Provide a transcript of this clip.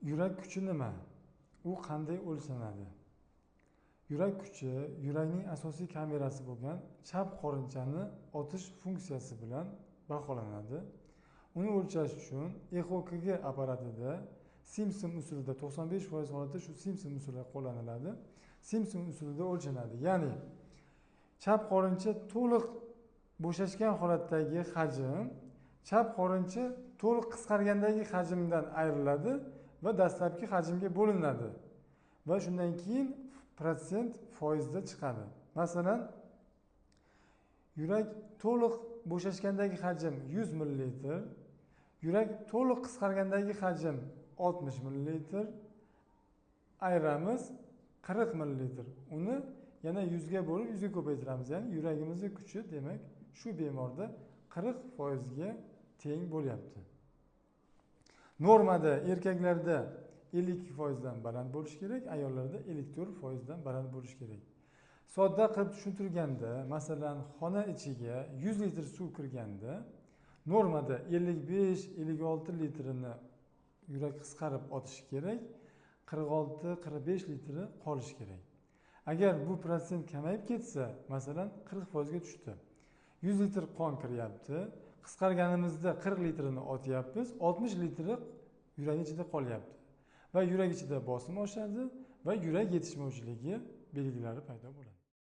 Yurak kuchi nima? U qanday o'lchanadi? Yurak kuchi yurakning asosiy kamerasi bo'lgan chap qorinchani otish funksiyasi bilan baholanadi. Uni o'lchash uchun ExoKG apparatida Simpson usulida 95% holatda shu Simpson usuli qo'llaniladi. Simpson usulida o'lchanadi. Ya'ni chap qorincha to'liq bo'shashgan holatdagi hajm chap qorincha to'liq qisqargandagi hajmdan ayriladi va dastlabki hajmga bo'linadi va shundan keyin protsent foizda chiqadi. Masalan, yurak to'liq bo'shashgandagi hajm 100 millilitr, yurak to'liq qisqargandagi hajm 60 millilitr, ayiramiz 40 millilitr. Uni yana 100 ga bo'lib 100 ga ko'paytiramiz. Ya'ni yuragimizning kuchi demak shu bemorda 40% ga teng bo'lyapti. Normada erkaklarda 52% dan baland bo'lishi kerak, ayollarda 54% dan baland bo'lishi kerak. Sodda qilib tushuntirganda, masalan, xona ichiga 100 litr suv kirganda normada 55-56 litrini yurak qisqarib otishi kerak, 46-45 litri qolishi kerak. Agar bu protsent kamayib ketsa, masalan, 40% ga tushdi. 100 litr qon kiryapti, qisqarganimizda 40 litrini otyapmiz, 60 litri yurak ichida qolyapti. Va yurak ichida bosim oshadi va yurak yetishmovchiligi belgilari paydo bo'ladi.